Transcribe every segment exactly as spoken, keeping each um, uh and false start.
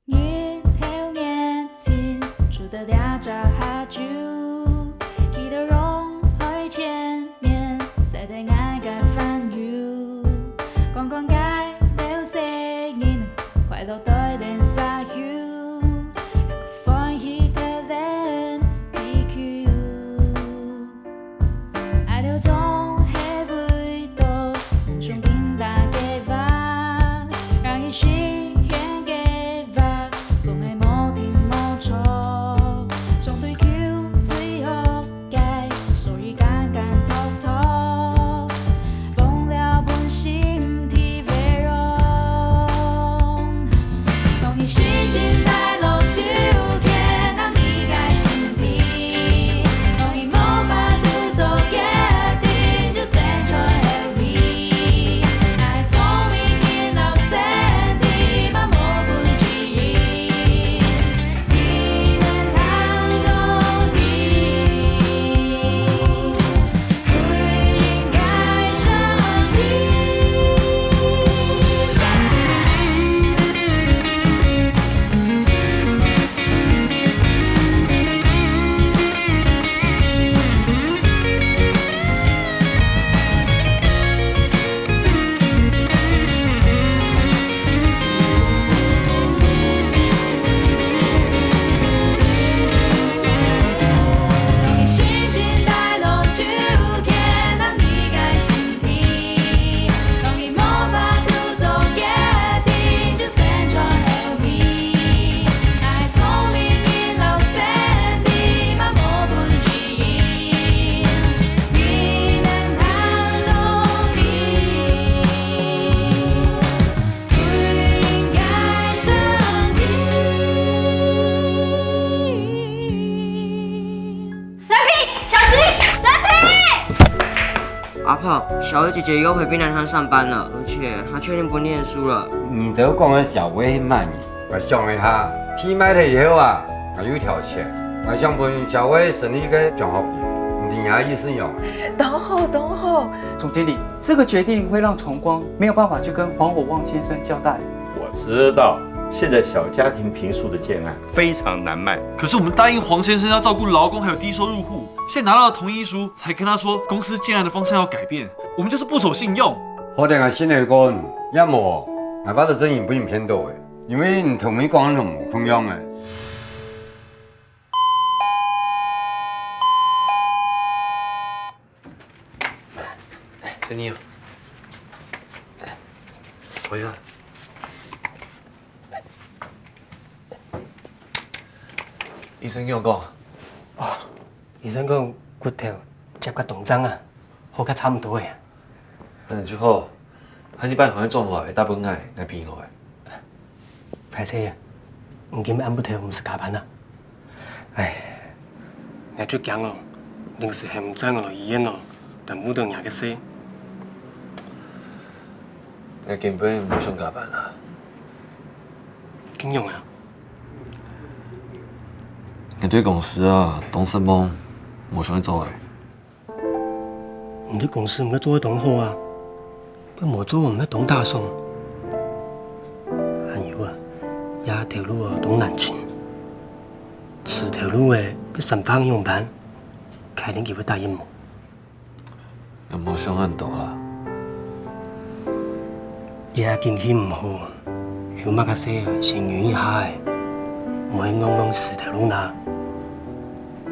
日頭熱情，出得這隻下晝，企到陽台前面，曬得𠊎个煩憂。看看該兜細人，快樂對等社區，歡喜得人地球。 愛到總係會到，夢想緊打計畫，讓佢實現計畫，總係無停無錯。想追求最好个，所以簡簡單單，忘了本心地為榮。 當你心情低落，就看到你个身體。當你無法度做決定，就先喘口氣。愛聰明人摎身體嘛無分之一。你能看到你 藍皮，小心！藍皮！阿胖，小月姐姐又回避南韓上班了，而且她確定不念書了。你兜講个小月係麼人？𠊎想一下，地賣忒以後啊，𠊎有條件，𠊎想分小月成立一個獎學金，你知𠊎意思喲？當好，當好。總經理，這個決定會讓崇光沒有辦法去跟黃火旺先生交代。我知道，現在小家庭坪數的建案非常難賣，可是我們答應黃先生要照顧勞工還有低收入戶，現在拿到了同意書，才跟他說公司建案的方向要改變，我們就是不守信用。好得𠊎信你講，也無，𠊎話得真人分你騙到誒，因為你頭尾講个攏無共樣誒。 給你啊。坐一下。醫生跟我講，醫生講骨頭接个當正啊，好个差毋多誒。 恁樣就好，下二擺還係做毋好，會打分𠊎，𠊎陪你來。歹勢啊，你今暗晡頭毋使加班啊？唉，𠊎就驚哦，臨時喊毋正𠊎來醫院哦，耽誤到若个事。𠊎根本無想加班啊。仰般啊？𠊎對公司啊，當失望，無想愛做誒。 你對公司毋係做得當好啊，該無做毋係當打爽。還有啊，這頭路啊當難尋，辭頭路誒，該生活仰般？確定佢會答應無？𠊎無想恁多啦。 這經濟毋好，有麼个事啊，先忍一下仔，毋好硬硬辭頭路啦。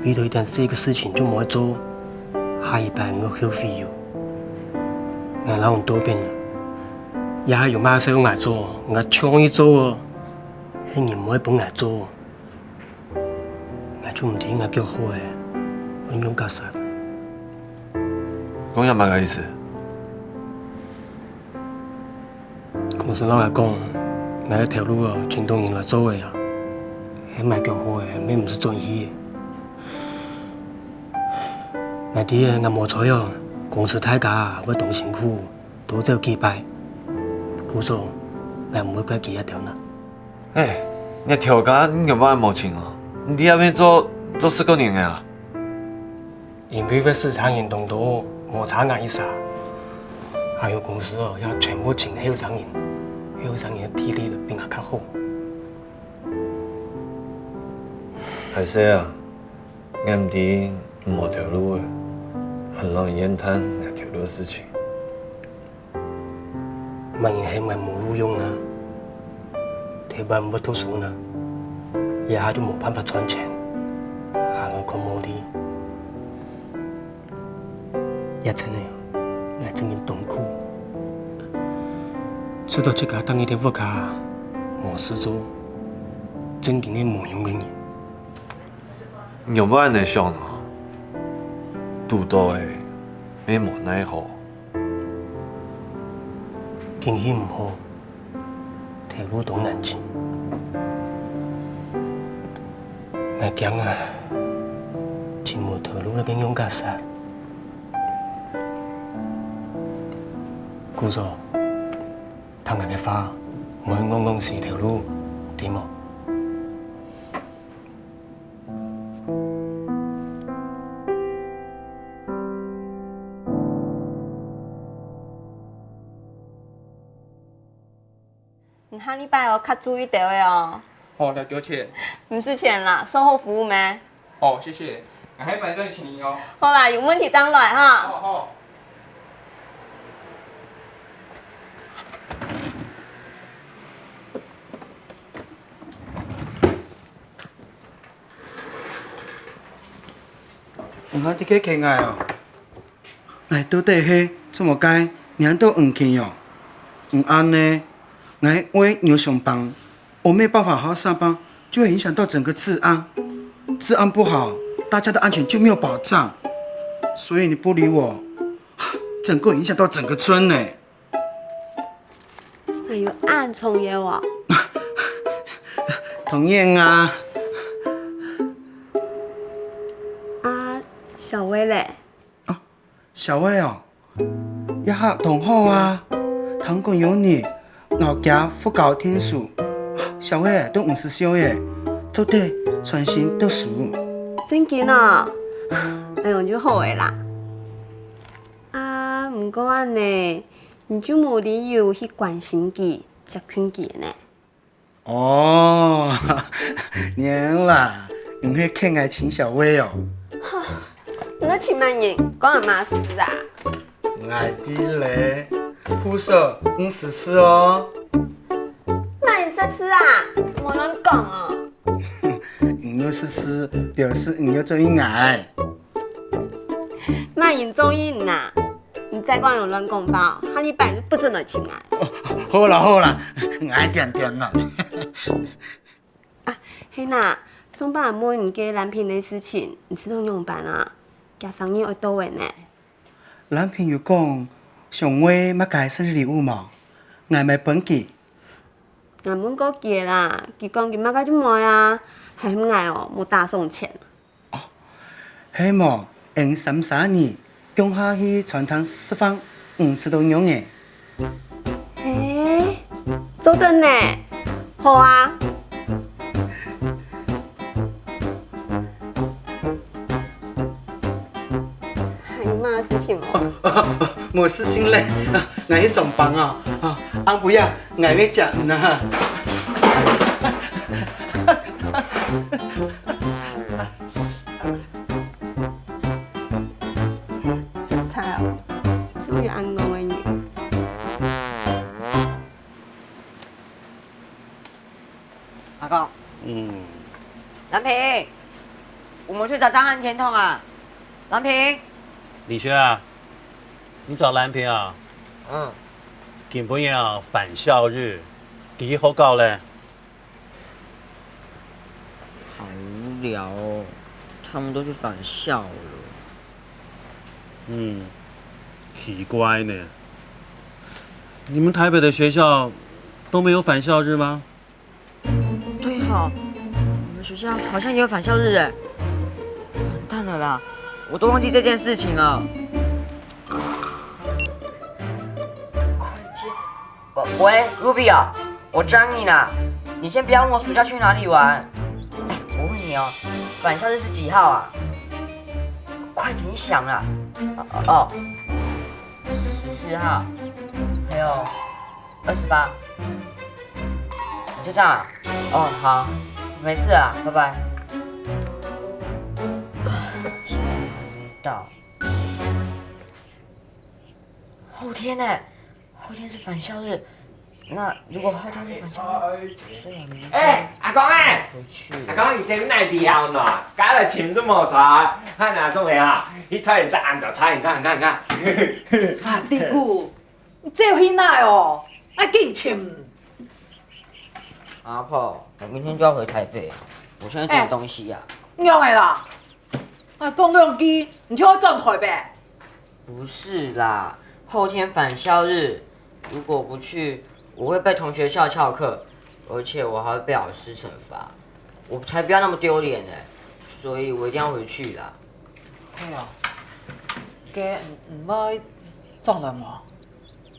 為著一點細个事情就無愛做，下二擺愛後悔喲。𠊎摎你道別，這下有麼个事愛𠊎做，𠊎就去做哦，係你毋愛分𠊎做。 𠊎就毋知𠊎腳好仔，會仰結煞。講這麼个意思？公司摎𠊎講，𠊎个頭路哦，尋著人來做仔啊，係𠊎腳好仔，乜毋使轉去。𠊎知仔，𠊎無彩哦，公司大家啊會當辛苦，多走幾擺。故所，𠊎毋會怪佢這兜啦。 欸，你頭家仰般無情哦？你在這片做，做十過年个啊？因為會使差人當多，無差𠊎一儕。還有公司哦，也全部請後生人，後生人个體力比𠊎較好。歹勢啊，𠊎毋知你無頭路，還摎你怨嘆𠊎頭路个事情。麼人喊𠊎無路用啊？頭擺毋會讀書呢，這下就無辦法賺錢，還愛靠無力。 這陣仔，𠊎正經當苦。知著自家逐日在屋下無事做，正經係無用个人。你仰會恁仔想呢？堵著仔，乜無奈何。景氣毋好， 頭路當難尋。𠊎驚啊，尋無頭路了該仰結煞。故所，聽𠊎个話，毋好戇戇死頭路，知無？ 你下禮拜愛較注意兜仔哦。好，了解。毋使錢啦，售後服務咩？好，謝謝。𠊎還買算請你哦。好啦，有問題正來哈。好，好。 你還在該譴𠊎哦？𠊎到底係做麼个，你還都毋肯哦？你恁仔，𠊎愛你有上班，我沒辦法好好上班，就會影響到整個治安。治安不好，大家的安全就沒有保障。所以你不理我，整個影響到整個村呢。 哪有恁重要啊？當然啊。啊，小薇咧？小薇哦，這下當好啊，聽講有日𠢕厥忽搞天數，小薇都五十歲咧，做得專心讀書。正經哦？哎喲，你就好咧啦。啊，毋過恁仔， 你就無理由去關心佢、接近佢呢？哦，原來你係譴𠊎尋小薇哦。你尋麼人，關𠊎麼事啊？𠊎知咧，故所你識字哦。麼人識字啊？莫亂講哦。你有識字，表示你有中意𠊎。麼人中意你啊？ 你再過恁樣亂講話，下禮拜就不准來尋𠊎。好啦好啦，𠊎恬恬啦。啊，係啦，上擺問你个男朋友个事情，你知道仰般啊？厥生日愛到咧呢。男朋友講想愛麼个生日禮物無？𠊎買分佢。𠊎問過佢啦，佢講佢麼个就買啊，還喊𠊎哦，莫打爽錢。 係無，𠊎三儕人共下去餐廳食飯，你試著仰仔？欸，做得呢，好啊。還有麼个事情無？無事情咧，𠊎去上班啊，暗晡夜𠊎愛食你啊。 真慘哦，哪有恁戇个人。阿公。嗯。藍萍，我們去找張翰簽痛啊。藍萍。李軒啊，你找藍萍啊？嗯。今晡日啊，返校日，佢學校咧？ 好無聊哦，他們都去返校了。嗯，奇怪呢。你們台北的學校都沒有返校日嗎？對吼，我們學校好像也有返校日哎。完蛋了啦，我都忘記這件事情了。快接。 喂喂，Ruby啊，我找你呢，你先不要問我暑假去哪裡玩。哎，我問你哦，返校日是幾號啊？快點想啦！哦，哦，十四號，還有二十八，就這樣啊？哦，好，沒事啊，拜拜。校。后天呢？后天是返校日，那如果后天是返校日，所以我明天哎，阿公哎，回去了。阿公，你今日哪位呢？今日尋都無著，看哪種个啊？你差點再按著，差點看看看。啊，弟姑，你這去哪哦？愛緊尋。阿婆，我明天就要回台北，我現在做東西呀。哎，仰仔啦？ 啊，講兩句，你就愛轉台北？不是啦，後天返校日，如果不去，我會被同學笑翹課，而且我還會被老師懲罰，我才不要那麼丟臉呢，所以我一定要回去啦。哎喲，該你，你會轉來無？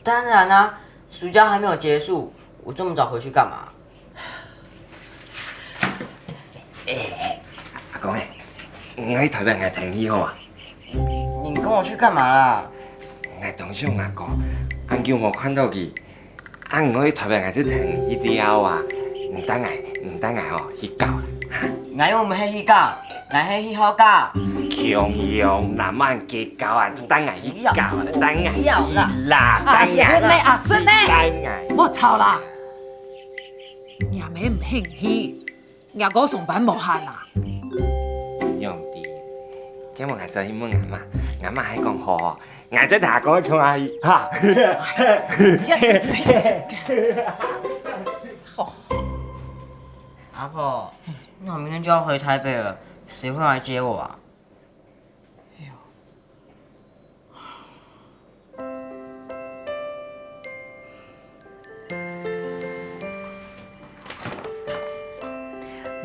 當然啦，暑假還沒有結束，我這麼早回去幹嘛？ 欸，阿公欸，𠊎去台北𠊎跈你去好無？你跟我去幹嘛啦？𠊎當想阿公，恁久無看著佢，啊𠊎去台北𠊎就跈你去尞啊，你帶𠊎，你帶𠊎吼去搞啦。𠊎又毋係去搞，𠊎係去學校。共樣，那麼計較啊，帶𠊎去搞啦，帶𠊎去啦，帶𠊎啦，阿順呢，阿順呢，帶𠊎。莫吵啦。 若姆毋肯去，若哥上班無閒啊。毋用知，今晡𠊎轉去問阿媽，阿媽還講好哦，𠊎再同阿公共下去，哈。阿婆，那我明天就要回台北了，誰會來接我啊？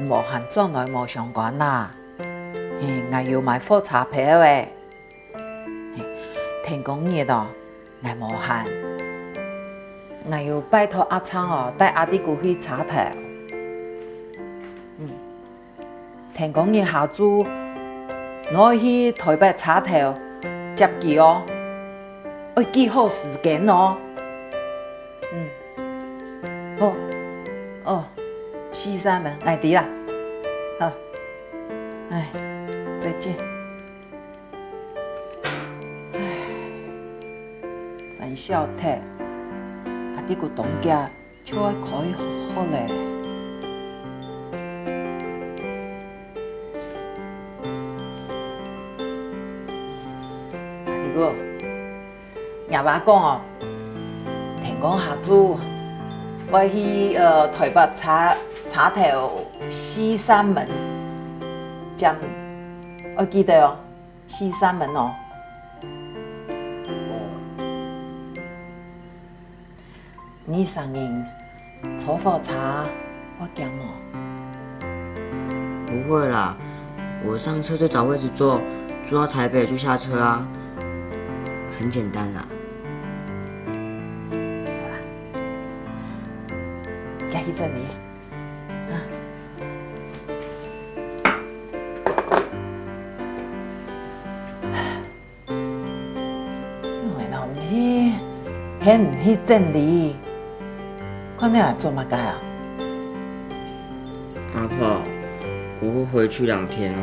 無閒轉來無相干啦。嘿，𠊎有買火車票欸。嘿，天光日哦，𠊎無閒。𠊎有拜託阿昌哦，帶阿弟牯去車頭。嗯。 天光日下晝，你愛去台北車頭接佢哦，愛記好時間哦。嗯，好，哦，四三門，𠊎知啦。好，唉，再見。唉，煩死忒，阿弟牯當遽 就愛開學咧。阿弟牯，若爸講哦，天光下晝，愛去，呃，台北車，車頭四三門站，愛記得哦，四三門哦。 你一儕人坐火車會驚無？不會啦，我上車就找位置坐，坐到台北就下車啊，很簡單啦。好啦，該去整理。啊。 𠊎哪毋去，喊你去整理，看你愛做麼个啊？阿婆，我會回去兩天哦。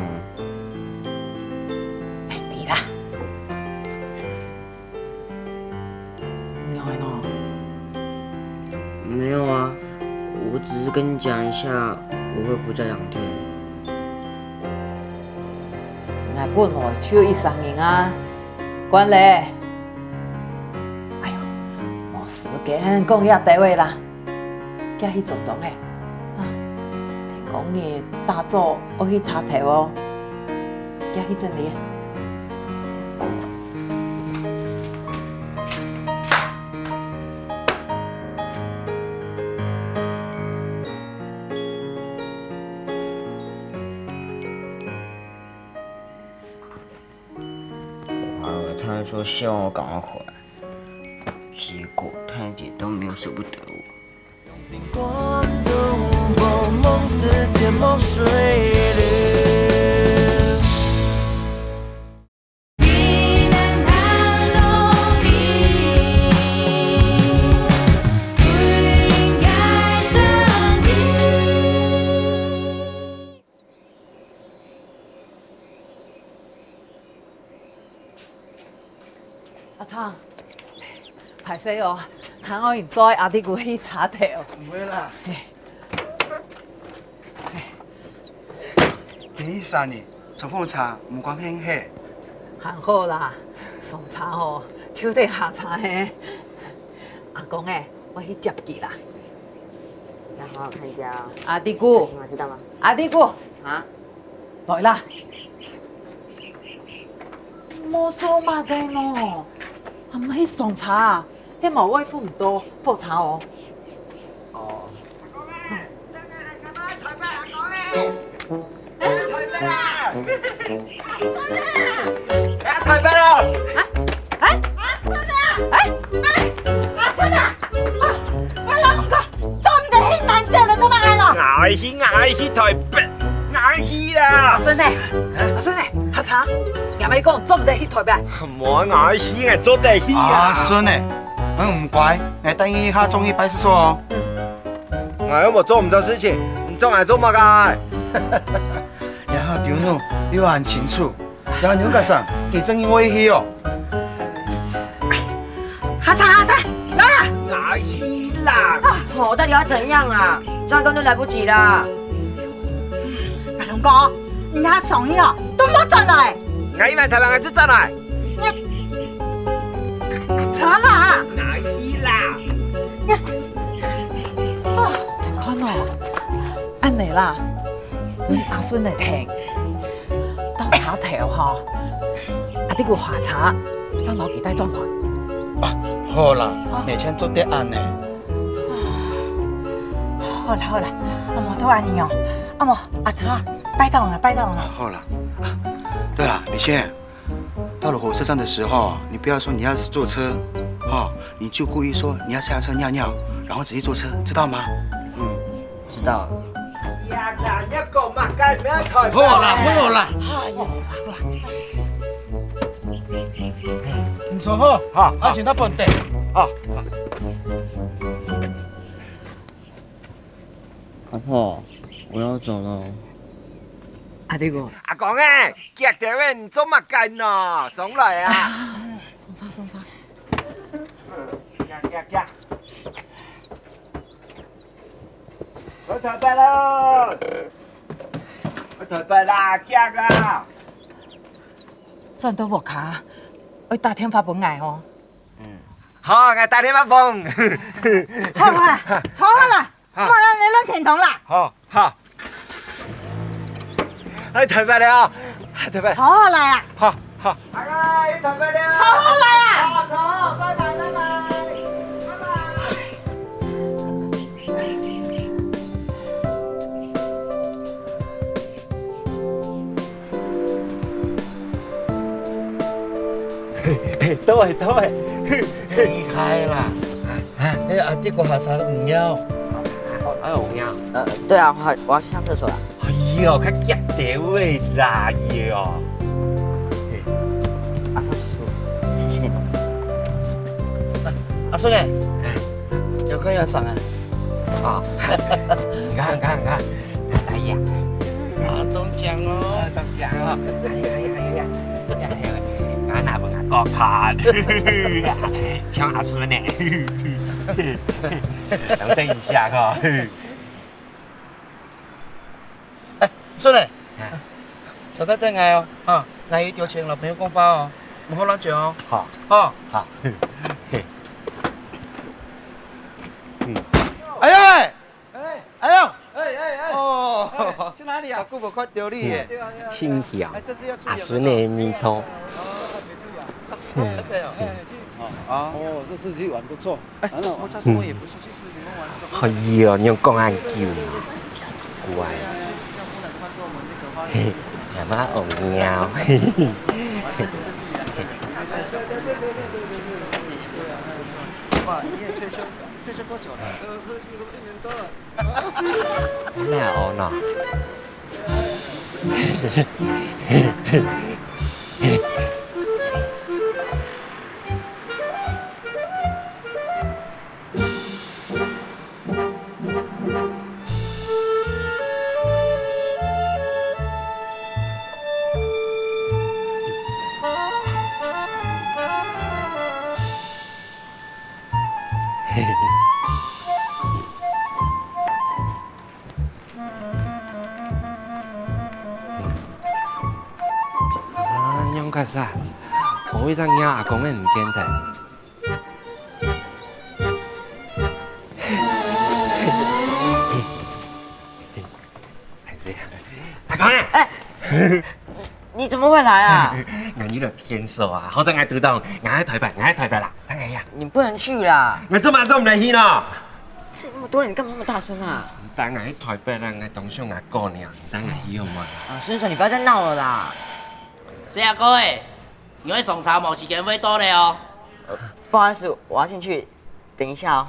哎，對啦。你愛喏？沒有啊，我只是跟你講一下，我會不在兩天。 𠊎本來就一儕人啊，慣咧。哎喲，無時間講這兜仔啦，遽去做工仔。啊，天光日打早愛去車頭哦，遽去整理。 我還以為他會說希望我趕快回來，結果他一點都沒有捨不得我。長，歹勢哦，還愛你載阿弟牯去車頭。毋會啦。嘿。第一儕呢，坐火車毋關係嘿。還好啦，上車吼，就得下車嘿。阿公欸，我去接佢啦。要好好看家哦。阿弟牯，你知道嗎？阿弟牯，啊？來啦。 無做麼个喏？啊，毋係上車啊，係無愛赴毋到火車哦。哦。啊，台北了！啊？哎？阿孫啊！哎？哎？阿孫啊！啊，我老公講，做毋得去南投了，做麼个咯？𠊎愛去，𠊎愛去台北。 𠊎愛去啦！阿孫呢？阿孫呢？下車！𠊎乜講做毋得去台北。無，𠊎愛去，𠊎做得去啊！阿孫呢？恁毋乖，𠊎帶你下晝去派出所哦。𠊎又無做毋著事情，你捉𠊎做麼个？然後頭腦又恁清楚， 然後你个聲，佢正因為去哦。下車，下車，來啊！𠊎去啦！啊，吼，到底要怎樣啊？這樣根本來不及啦！阿龍哥，你還上去哦，都莫轉來！𠊎一晚台灣，𠊎就轉來。你，轉啦！𠊎去啦！你，哦，看哦，恁呢啦。 分阿孫來停。到車頭吼，阿弟牯下車，正摎佢帶轉來。啊，好啦，啊。每天做得恁呢。好啦好啦，啊無就恁呢哦，啊無，阿春啊，拜託啦，拜託啦。好啦，啊，對了，李現，到了火車站的時候，你不要說你要坐車，哈，你就故意說你要下車尿尿，然後直接坐車，知道嗎？嗯，知道了。好啦，好啦。哎喲，好啦。你坐好，好，好。啊，請到本地。好。 阿婆，我要走了。阿弟牯。阿公欸，遽兜仔，你做麼个呢？上來啊！上車，上車。遽，遽，遽。去台北囉！去台北啦，遽啊！轉到屋下，愛打電話分𠊎哦。嗯。好，𠊎打電話分。好啊，坐好啦。 好。莫讓你亂停動啦。好，好。哎，台北了啊，台北。坐好來啊。好，好。哎呀，台北了。坐好來啊。好，坐好，拜拜，拜拜，拜拜。 嘿，嘿，到欸，到欸。厲害啦！啊？哎，阿弟牯下車了，你要？哎喲，你要？呃，對啊，我還，我要去上廁所了。哎喲，較遽兜仔啦，喲。嘿。阿叔叔，謝謝你。啊，阿叔呢？哎。 有看有賞啊？啊，你看，你看，你看，哎呀，啊，中獎哦！啊，中獎哦！哎呀，哎呀，哎呀，哎呀，哎呀，俺哪不拿高卡？像阿叔呢？等，等一下哈。 哎，順仔，哎。坐在等𠊎哦，哈，𠊎有一條請老朋友講話哦，毋好亂走哦。好，好。好，嘿，嘿，嗯。哎呦喂，哎，哎呦，哎，哎，哎，哦，哎，去哪裡啊？照顧不快丟力耶。對啊，對啊，對啊。清香，哎，這是要出遊的阿順的味道。哦，沒出遊。嗯。哎，對哦，哎，去。哦，哦，這次去玩不錯。 哎，我再多也不是，其實你們玩那個。哎喲，你講恁久啊，奇怪。嘿，阿媽戇貓。哇，你也退休，退休多久了？呃，一年多了。哪有呢？怪啥？我一张鸟阿公的毋见忒。阿公啊！哎，你怎么会来啊？俺有点偏手啊，好在俺堵到，俺在台北，俺在台北啦，当然呀。你不能去啦。俺做嘛做毋能去呢？这那么多人，你干嘛那么大声啊？当然去台北啦，俺当想俺姑娘，你当然去好吗？啊，先生，你不要再闹了啦。谁啊，各位？ 你个送茶无時間會到了哦。不好意思，我要进去，等一下哦。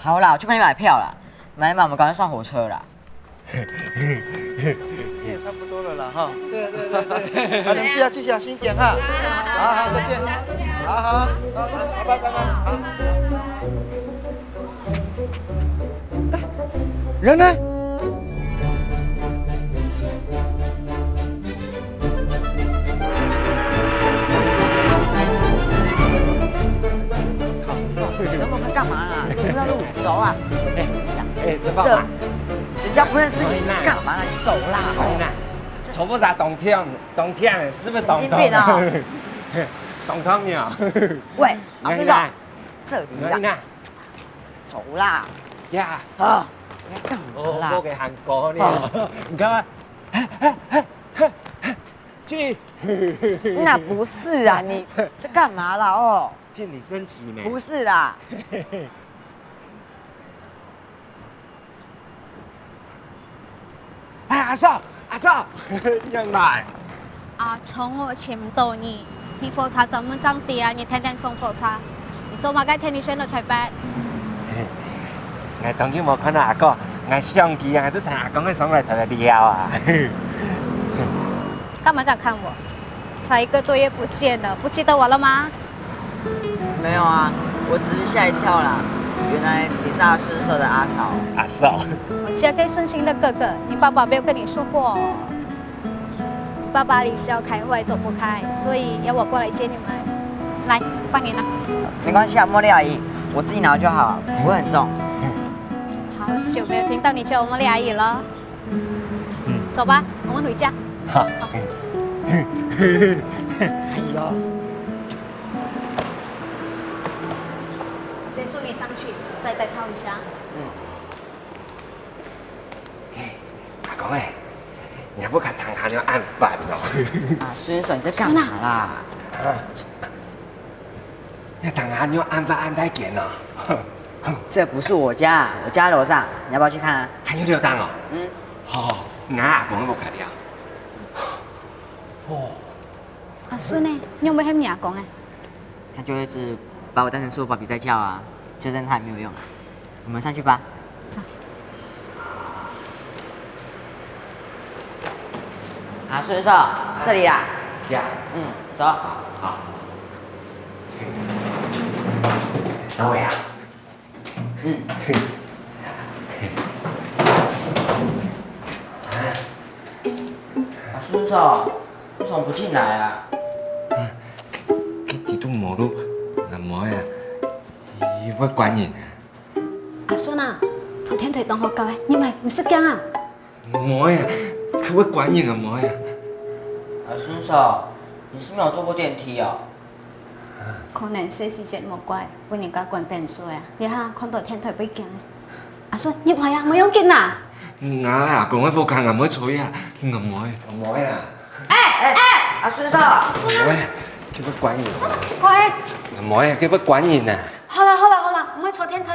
好啦，我去帮你买票啦，买一买我们赶快上火车啦。时间也差不多了啦，哈。对对对对。啊，你们自己要去小心一点哈。好好，再见。好好，好，拜拜拜拜。好。哎，人呢？ 什么？他干嘛啦？不知道路，走啊！哎，哎，这爸爸，人家不认识你，干嘛啦？你走啦！走不啥？当天，当天，是不是当当？神经病啊！当当你啊！喂，阿叔，这里啦，走啦！呀，啊，你要干嘛啦？我给喊过你，你看，这。 那不是啊，你在干嘛啦？哦，见你生气没？不是啦。哎，阿嫂，阿嫂，你来。啊，从我寻到你，你火车专门正对啊，你天天上火车，你做么个天天选到台北？ 我当久无看到阿哥，我想佢啊，就同阿公个上来同佢聊啊。干嘛这样看我？才一个多月不见了，不记得我了吗？没有啊，我只是吓一跳啦。原来你是阿顺说的阿嫂。阿嫂。我是阿顺新的哥哥，你爸爸没有跟你说过哦。 爸爸离校开会走不开，所以要我过来接你们。来，帮你拿。没关系啊，茉莉阿姨，我自己拿就好，不会很重。好久没有听到你叫我茉莉阿姨了。走吧，我们回家。好。哎呦，先送你上去，再带套一下。嗯。 阿公哎，你也不敢谈寒流暗饭哦。啊，孙爽，你在干嘛啦？啊，要谈寒流暗饭暗太监哦。这不是我家，我家楼上，你要不要去看啊？还有六档哦。嗯。好，那阿公我不敢了。哦。阿孙呢？你有没有喊你阿公哎？他就一直把我当成是我爸比在叫啊，就算他也没有用。 我们上去吧。啊，顺手，这里啦。呀。嗯，走。好，好。等我呀。嗯。啊，顺手，为什么不进来啊？啊，佢，佢都無路，那麼呀，佢會關人啊。 阿順啊，坐電梯當好搞欸，入來，毋使驚啊。毋會啊，佢會關人啊，毋會啊。阿順嫂，你是沒有坐過電梯哦？可能細時節無乖，分人家關變衰啊，這下看到電梯會驚欸。阿順，入來啊，無要緊啊。𠊎阿公个屋下，𠊎毋會坐啊，𠊎毋會。毋會啊。哎，哎，阿順嫂。毋會啊，佢會關人啊。乖。毋會啊，佢會關人啊。好啦，好啦，好啦，毋愛坐電梯。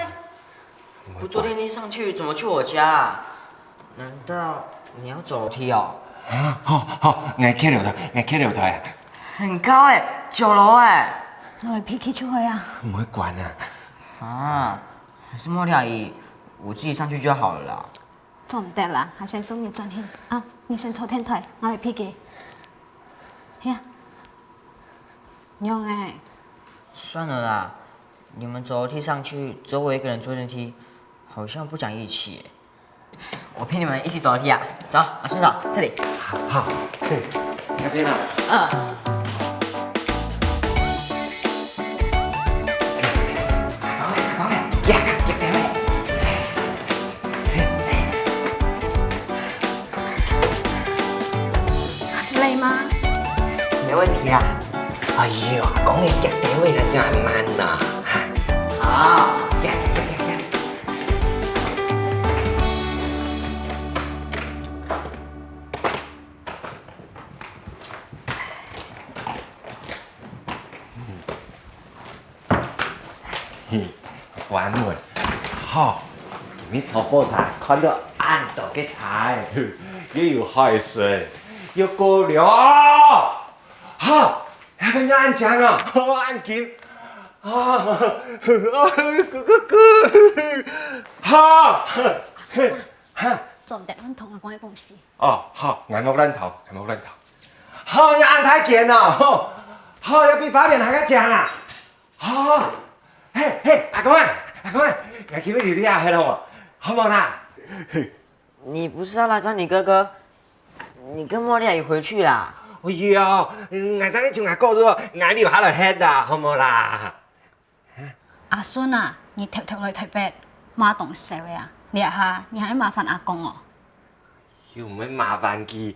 不坐電梯上去，怎麼去我家啊？難道你要走樓梯哦？啊，好，好，𠊎蹶樓梯，𠊎蹶樓梯啊。很高欸，九樓欸。𠊎來陪佢就好啊。毋會關啊。啊，還是莫料姨，我自己上去就好了啦。做毋得啦，還先送你轉去。啊，你先坐電梯，𠊎來陪佢。呀。 仰欸？算了啦，你們走樓梯上去，只有我一個人坐電梯，好像不講義氣耶。我陪你們一起走樓梯啊，走，阿順嫂，這裡。好，好，那邊啊。嗯。趕快，趕快，呀，呀，呀，呀。 累嗎？你沒問題啊。哎喲，講你遽遽位來就還慢呢。好，遽遽遽遽遽。嘿，關門。好，今日坐火車看到恁多个車，又有海水，又過涼。好，下面又恁靚哦，好，恁金。啊，咕咕咕。好，哈。做毋得亂動啊，講个講事。哦，好，𠊎莫亂動，𠊎莫亂動。好，又恁大間哦，好，好，又比花蓮還較靚啊。 好，嘿嘿，阿公啊，阿公啊，𠊎今日留在這歇好無？好無啦？你不是要來找你哥哥？你跟莫莉亞也回去啦？哎呀，𠊎正經像𠊎哥哥，𠊎留下來歇啦，好無啦？阿孫啊，你偷偷來台北，麼東西个啊？這下你還愛麻煩阿公哦？ 又毋會麻煩佢，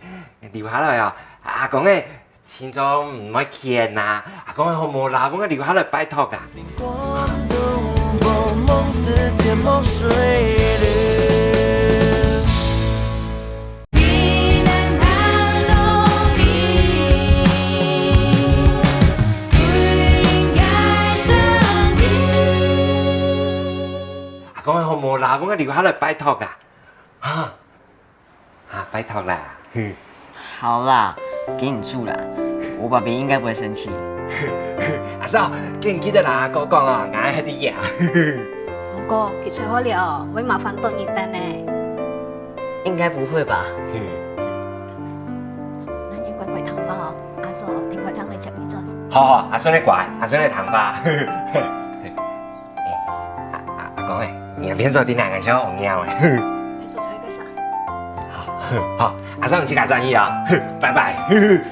留下來啊！阿公欸，盡早毋愛去啊！阿公欸，好無啦，分𠊎留下來拜託啊！阿公欸，好無啦，分𠊎留下來拜託啊！ 哈，啊，拜託啦。好啦，給你住啦，我爸比應該不會生氣。阿嫂，緊記得啦，哥講哦，𠊎還在這。毋過，佢出好了，會麻煩到你等呢。應該不會吧？那你乖乖聽話哦，阿嫂，聽話正來接你轉。好好，阿孫你乖，阿孫你聽話。 欸，阿，阿，阿公欸，你也變做dinner个小朋友欸。別說出來个啥？好，好，阿叔你自家轉去啊，拜拜。人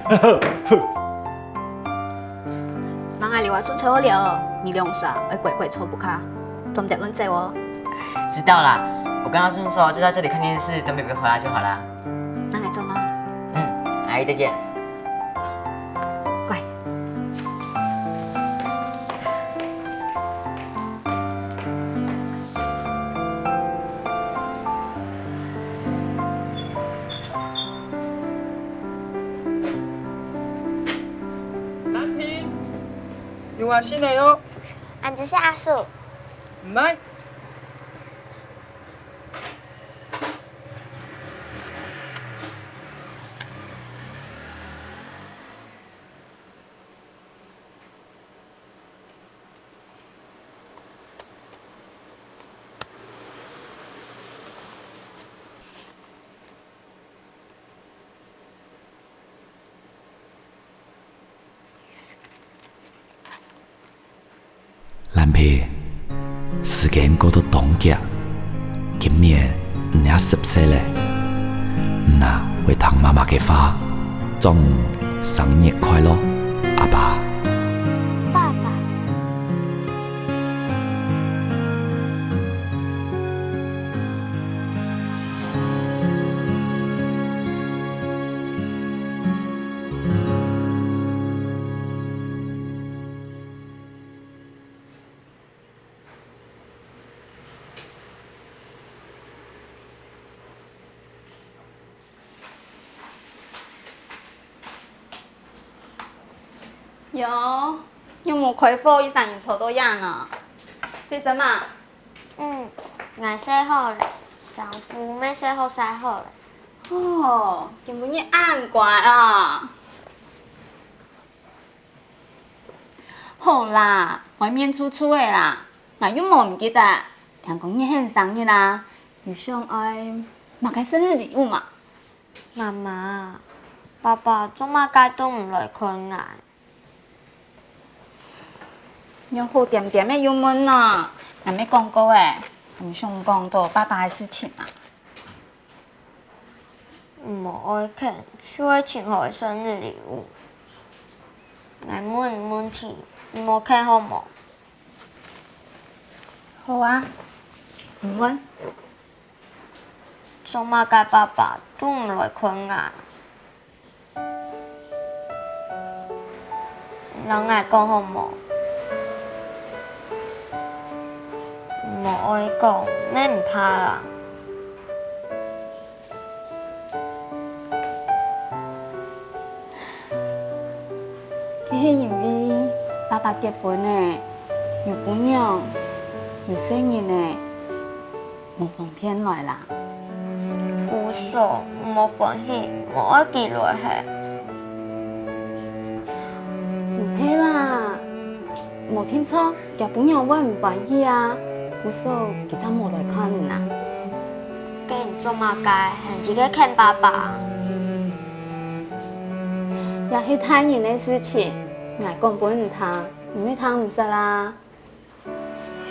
啊，你話順出好了，你兩儕愛乖乖坐屋下，做毋得亂走哦。知道啦，我跟阿順說，就在這裡看電視，等伯伯回來就好啦。那來走啦。嗯，阿姨再見。乖。 藍萍，有啊，新的喲。恁仔細，阿叔。毋係。 藍萍，時間過到當遽，今年你也十歲了。你啊，會聽媽媽个話，祝你生日快樂，阿爸。爸爸。 喲，又無開火，一儕人坐到這呢。洗身嘛？嗯，𠊎洗好了，衫褲乜洗好曬好了。哦，今晡日恁乖啊！好啦，外面臭臭个啦，𠊎又無毋記得。聽講你係你生日啦，你想愛麼个生日禮物嘛？ 媽媽，爸爸做麼个都毋來看𠊎？你好恬恬个又問呢，𠊎乜講過欸，你想講到爸爸个事情啊？毋愛譴，就係盡好个生日禮物。𠊎問你問題，你莫譴好無？好啊，你問。 做麼个爸爸都毋來看𠊎？摎𠊎講好無？無愛講，乜毋怕啦。該係因為爸爸結婚了，有餔娘，有細人了， 無方便來啦。姑嫂，莫歡喜，無愛佢來係。毋係啦，無定著厥餔娘會毋歡喜啊，姑嫂佢正無來看你啊。該你做麼个還一个譴爸爸？這係大人个事情，𠊎講分你聽，你乜聽毋識啦。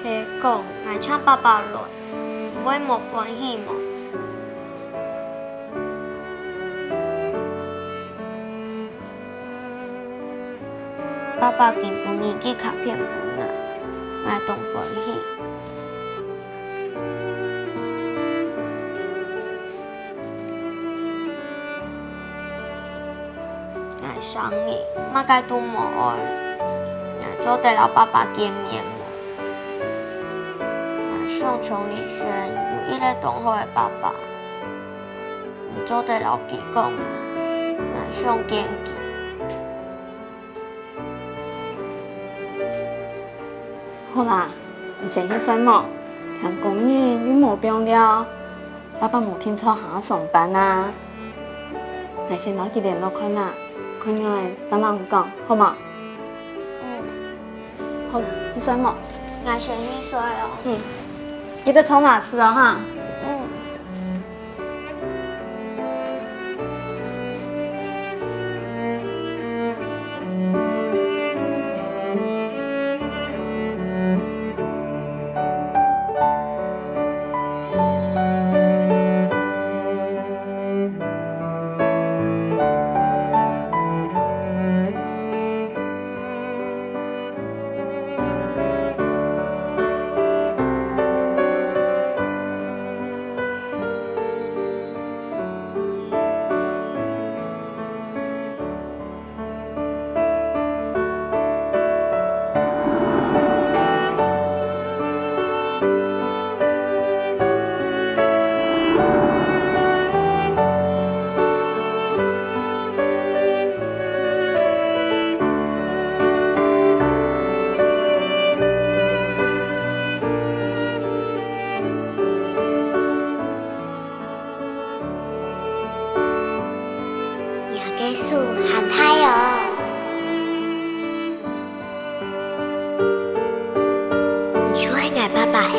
係講𠊎請爸爸來，會無歡喜無？爸爸今晡日寄卡片分𠊎，𠊎當歡喜。 𠊎生日，麼个都無愛，𠊎做得摎爸爸見面無？𠊎想像裡想有一個當好个爸爸，你做得摎佢講，𠊎想見佢。 好啦，你先去睡目，天光日又無放尞，爸爸無定著還愛上班啊。𠊎先摎佢聯絡看啊，看仰仔正摎你講，好無？嗯。好啦，去睡目。𠊎先去睡哦。嗯。記得沖牙齒哦，哈。嗯。 若个手還大哦！你就係𠊎爸爸欸。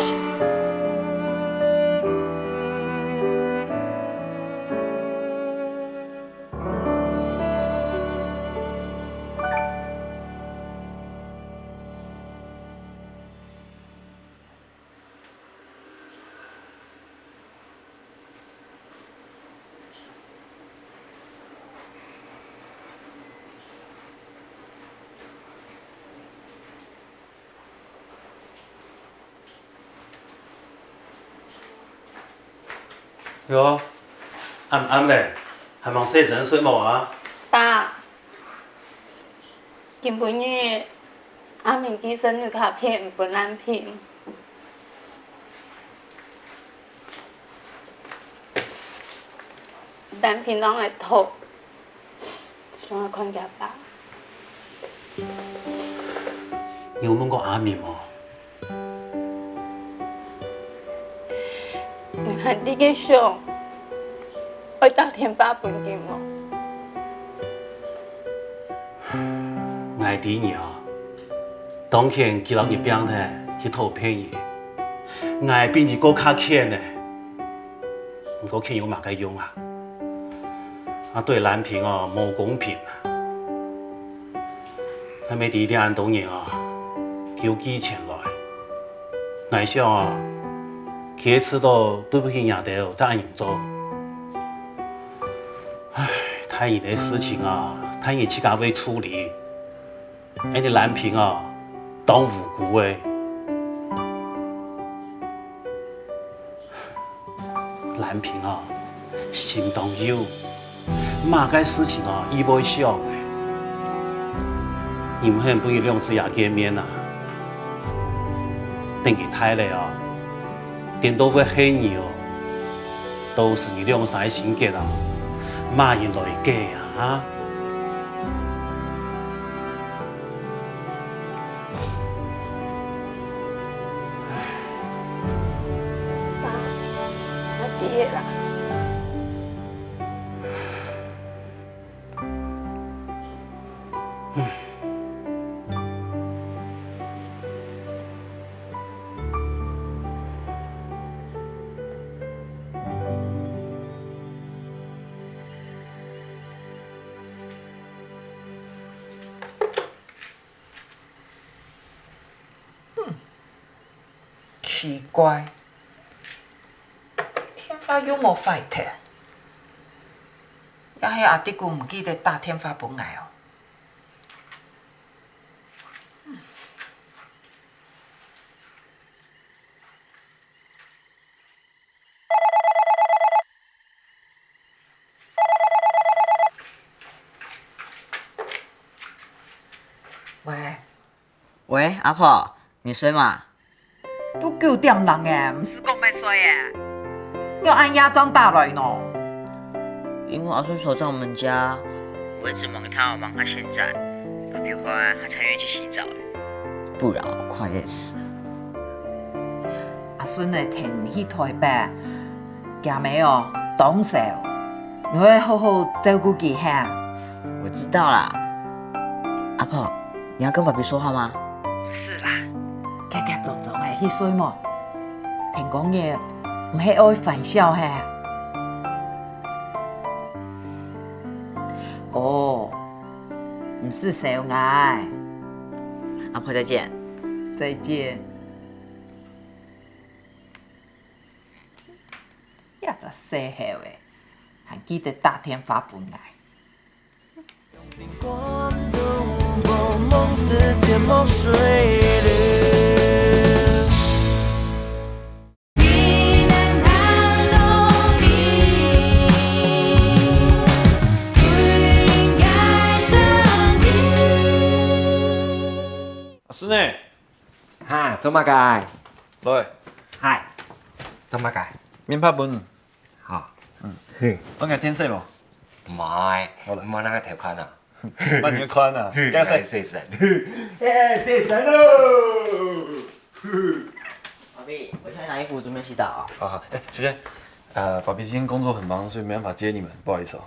喲，暗暗咧，還吂洗身睡目啊？爸，今晡日阿明寄生日卡片分蘭萍。 蘭萍摎𠊎討，想愛看厥爸。你有問過阿明無？你還在該想，愛打電話分佢無？𠊎知你啊，當然佢摎你拚忒去討便宜，𠊎比你過較譴呢。 毋過譴有麼个用啊？啊，對蘭萍哦無公平啊！𠊎乜知這恁多年哦，佢有寄錢來。𠊎想哦，佢係知著對毋起若兜正恁樣做。唉，大人个事情啊，大人自家會處理。 恁呢蘭萍哦，當無辜欸。蘭萍哦，心當幼，麼个事情哦，佢會想欸。你毋肯分佢兩子爺見面啊？等佢大了哦，顛倒會恨你哦。到時你兩儕个心結啊，麼人來解啊？爸，我知啦。 奇怪，電話又無壞忒，也係阿弟牯毋記得打電話分𠊎哦。 喂。喂，阿婆，你睡嗎？都九點零了，毋係講愛睡了，仰恁夜正打來呢？因為阿順嫂在我們家，我一直忙他，忙到現在，爸比回來，他才願意去洗澡。不然我快累死了。阿順仔，𢯭你去台北，厥姆哦，當愁，你愛好好照顧佢哈。我知道啦。阿婆，你要跟爸比說話嗎？毋使啦，遽遽裝裝仔去睡無？天光日毋係愛還小哈？哦，毋使愁𠊎。阿婆再見。再見。 這隻細猴仔，還記得打電話分𠊎。 阿順仔， 哈，做麼个？來。嗨，做麼个？面帕分你。好。嗯。愛𠊎添洗無？毋愛，好了。毋好拿个頭看啊。幫你看啊，嘿，該洗。來洗身。哎，洗身囉！寶貝，我去拿衣服，準備洗澡啊。啊，好。哎，秋仙，呃，爸比今天工作很忙，所以沒辦法接你們，不好意思哦。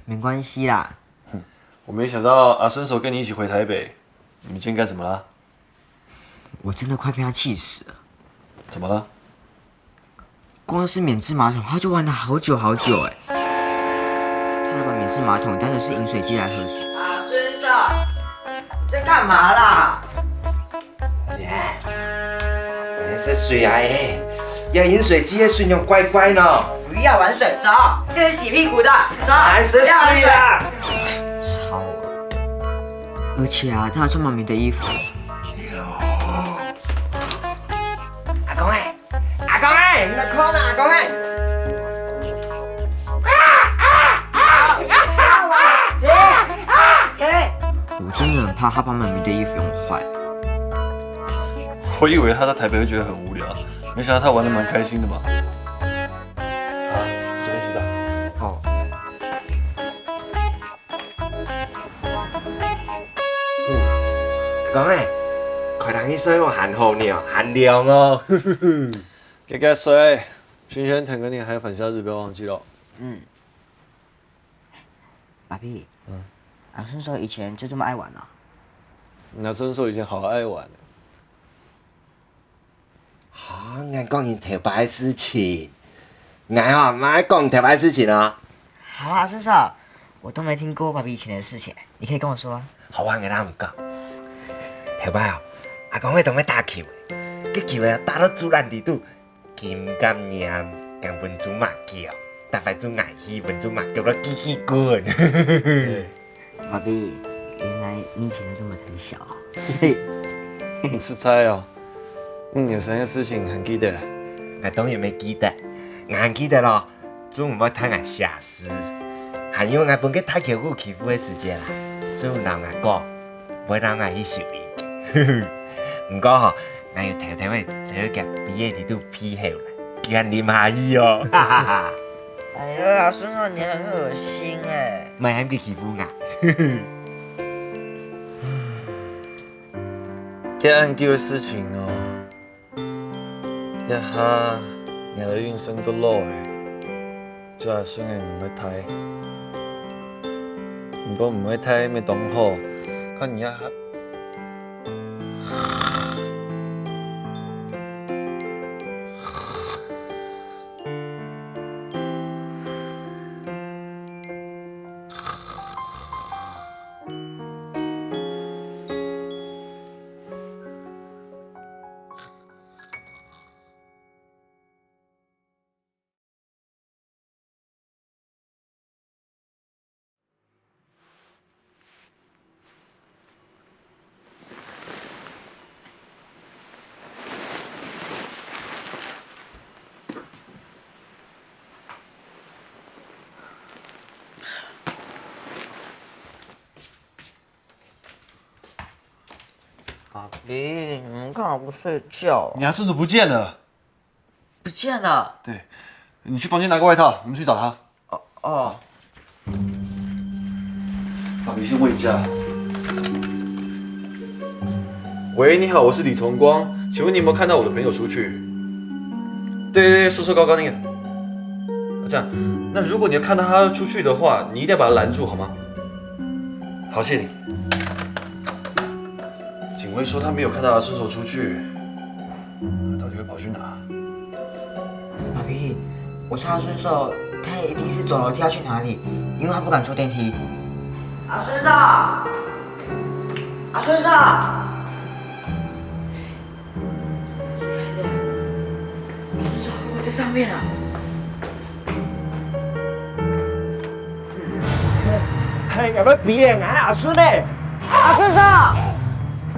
沒關係啦。我沒想到阿順嫂跟你一起回台北，你們今天幹什麼啦？ 我真的快被他氣死了。怎麼了？光是免治馬桶，他就玩了好久好久哎。他還把免治馬桶當成是飲水機來喝水。阿順嫂，你在幹嘛啦？哎，你在水啊？哎，這飲水機个水樣怪怪呢。不要玩水，走，這是洗屁股的，走，還是水啦。不要玩水。超惡的。而且啊，他還穿媽咪的衣服。 阿公欸，阿公欸，你來看啊，阿公欸！我真的很怕他把媽咪的衣服用壞。我以為他在台北會覺得很無聊，沒想到他玩得蠻開心的嘛。好，去這邊洗澡。好。 阿公欸，快點去睡哦，還好呢，還涼哦。遽遽睡，今天天光日還有返校日，不要忘記了。嗯。爸比，嗯。阿順嫂以前就這麼愛玩啊？阿順嫂以前好愛玩。 哈，𠊎講你頭擺个事情。𠊎哦，毋愛講頭擺个事情哦。好啊，順嫂，我都沒聽過爸比以前的事情，你可以跟我說啊。好啊，𠊎摎你講。頭擺哦，阿公會當會打球，該球啊打到豬欄底肚，佢毋敢撿，驚分豬嫲叫，逐擺豬危險，分豬嫲叫到嘰嘰滾。 爸比，原來你以前就這麼膽小啊。你實在哦，五年生个事情你還記得？𠊎當然會記得，𠊎還記得咯，豬毋會㧡𠊎瀉屎，還有𠊎分該大球牯欺負个時節啦，豬毋摎𠊎講，會當𠊎去收音。毋過吼，𠊎有偷偷仔走去佢杯仔裡肚鼻下來，佢還啉下去哦，哈哈哈。哎呀，阿順啊，你很噁心哎。莫喊佢欺負𠊎。這恁久个事情哦， 這下𠊎个人生過老了，做阿順个毋會大。毋過毋會大乜當好，看你這下。 阿斌，你干嘛不睡觉？你阿順子不见了。不见了？对，你去房间拿个外套，我们去找他。哦，哦。阿斌，先问一下。喂，你好，我是李崇光，请问你有没有看到我的朋友出去？对对对，瘦瘦高高那个。啊，这样，那如果你有看到他出去的话，你一定要把他拦住，好吗？好，谢谢你。警卫说他没有看到阿顺手出去，他到底会跑去哪？阿斌，我猜阿顺手，他一定是走楼梯要去哪里，因为他不敢坐电梯。阿顺手，阿顺手。 是开的。阿顺嫂，我在上面啊。哎，有没有鼻炎啊，阿顺呢？阿顺嫂，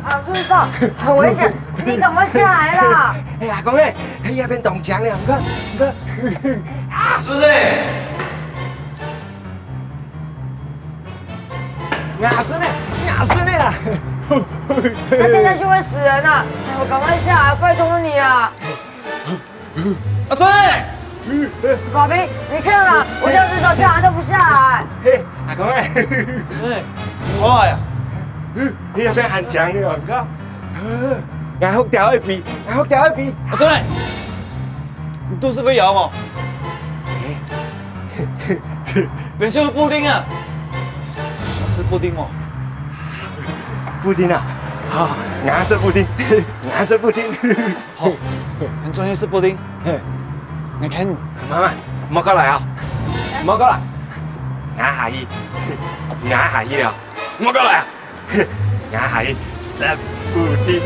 阿顺嫂，很危险，你赶快下来啦！哎，阿公哎，哎，那边冻僵了，你看，你看。阿顺呢？ 阿顺呢？阿顺呢啦？他掉下去会死人啊！哎，我赶快下来，拜托你啊！阿顺呢？宝贝，你看啊，我这样子走下来都不下来。嘿，阿公哎，阿顺呢？你好呀？你有没有很强烈啊？你看，俺好掉一笔，俺好掉一笔。阿顺呢？你肚屎會枵無？ 變成布丁啊！食布丁無？布丁啊？好，𠊎食布丁，𠊎食布丁。好，你中意食布丁？嘿，你看，慢慢，莫過來啊，莫過來，𠊎下去，𠊎下去了，莫過來啊！ 𠊎下去食布丁。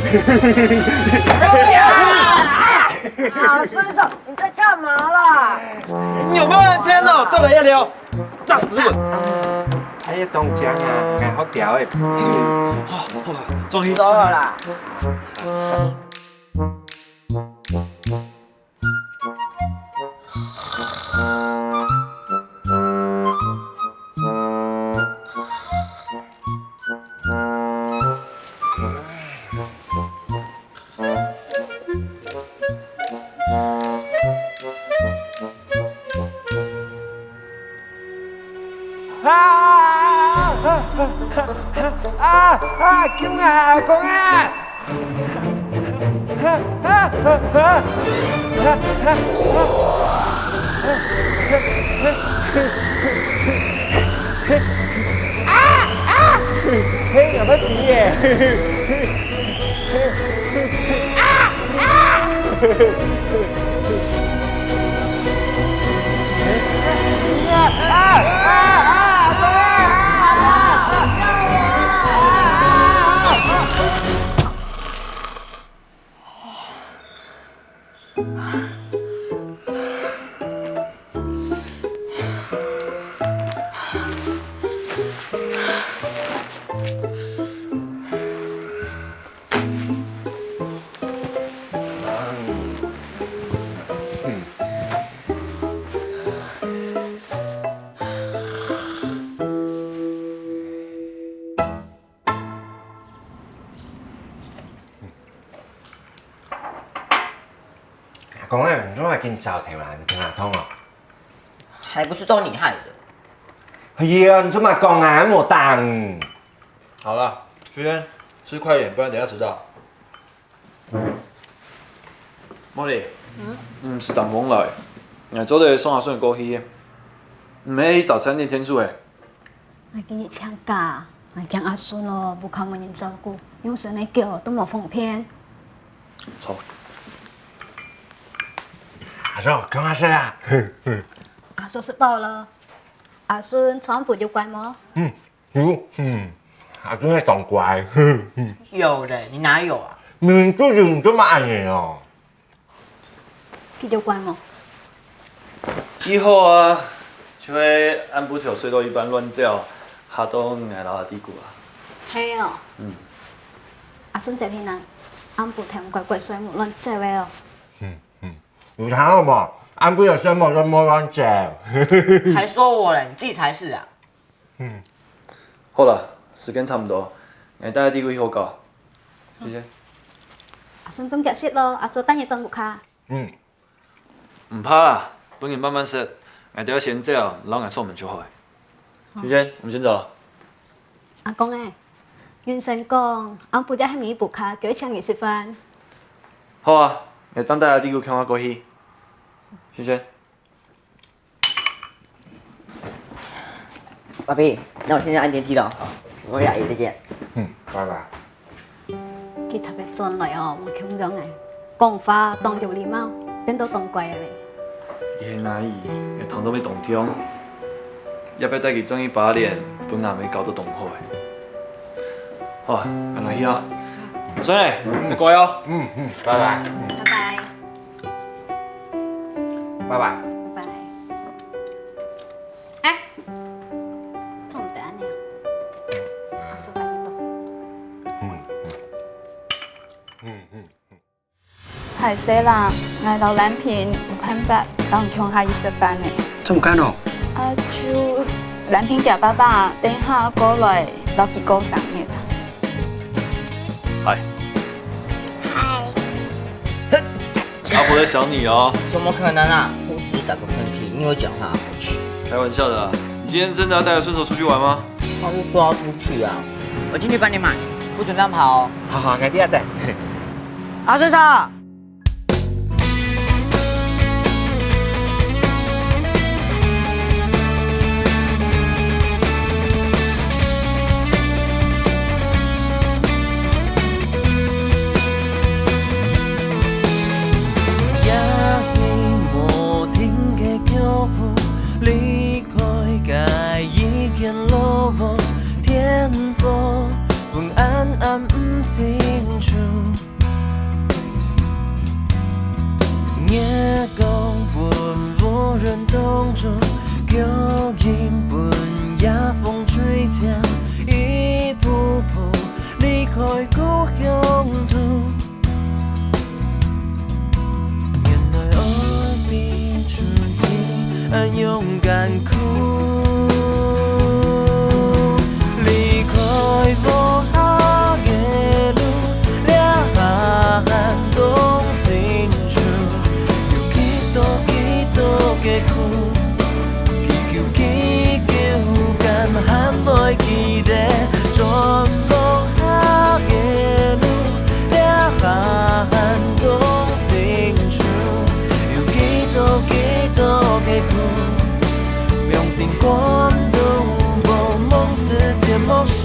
啊，顺手，你在干嘛啦？你有沒有安全哦？再來一條，打死我！哎呀，凍僵啊，𠊎好掉欸。好，好了，終於走了啦。 啊！啊！啊！救命啊！阿公啊！啊！啊！啊！啊！啊！嘿，有問題耶！講啊，你做麼緊走忒啊？你聽下痛哦。才不是都你害的。哎呀，你做麼講啊？無打你。好了，秋千，吃快點，不然等下遲到。 莫莉，嗯，食蛋黃來，𠊎做得送阿順過去，毋係去早餐店添住誒。𠊎今日請假，𠊎驚阿順哦，屋下無人照顧，用身个腳都無方便。坐。阿叔，共下食啊！阿叔食飽了，阿順昨暗晡有乖無？嗯， 有，嗯，阿順係當乖。有咧，你哪有啊？明明就有，你做麼恁樣哦？佢有乖無？佢好啊，就係暗晡頭睡到一半亂走，嚇到𠊎摎阿弟痀啊。係哦。嗯。阿順這片啊，暗晡頭乖乖睡目亂走个哦。嗯嗯，有聽好無？暗晡頭睡目亂亂走。還說我咧，你自己才是啊。 嗯。好了，時間差毋多，𠊎帶弟過去學校。謝謝。阿順分佢食咯，阿叔帶你轉屋下。嗯。毋怕啦，分佢慢慢食，𠊎兜先走，摎𠊎鎖門就好。秋千，我們先走了。阿公誒，雲生講，暗晡夜喊你屋下，叫佢請你食飯。好啊，𠊎正帶阿弟共下過去。秋千。 爸比，那我現在按電梯了，我們倈仔再見。嗯，拜拜。佢昨晡轉來哦，無共樣誒，講話當有禮貌，變到當乖誒咧。佢係哪位，𠊎聽到會當暢，也愛帶佢轉去把臉，分阿姆教到當好誒。好，𠊎來去啊。阿順誒，你乖哦。嗯嗯，拜拜。拜拜。 拜拜。拜拜。哎，做毋得恁樣啊！阿叔拜你。嗯嗯嗯嗯。歹勢啦，𠊎摎蘭萍有辦法摎你共下去食飯呢。做麼个哦？啊，就蘭萍厥爸爸等下過來摎佢過生日啊。嗨。 嗨。阿婆在想你哦。怎麼可能啊？我只是打個噴嚏，你會講話啊？我去。開玩笑的啦。你今天真的要帶著順手出去玩嗎？他就說要出去啊。我進去幫你買，不准亂跑哦。好好，𠊎知啊，等。啊，順手！ 夜裡無停个腳步，離開該一間老屋，天光昏暗暗毋清楚。月光分烏雲擋住，腳印分夜風吹走，一步步離開故鄉土。 原來愛比出去恁樣艱苦。離開無下个路，這下還當清楚，有幾多幾多个苦。 幾久幾久敢還會記得，轉無下个路，這下還當清楚，有幾多幾多个苦，用心看都無，望世界無順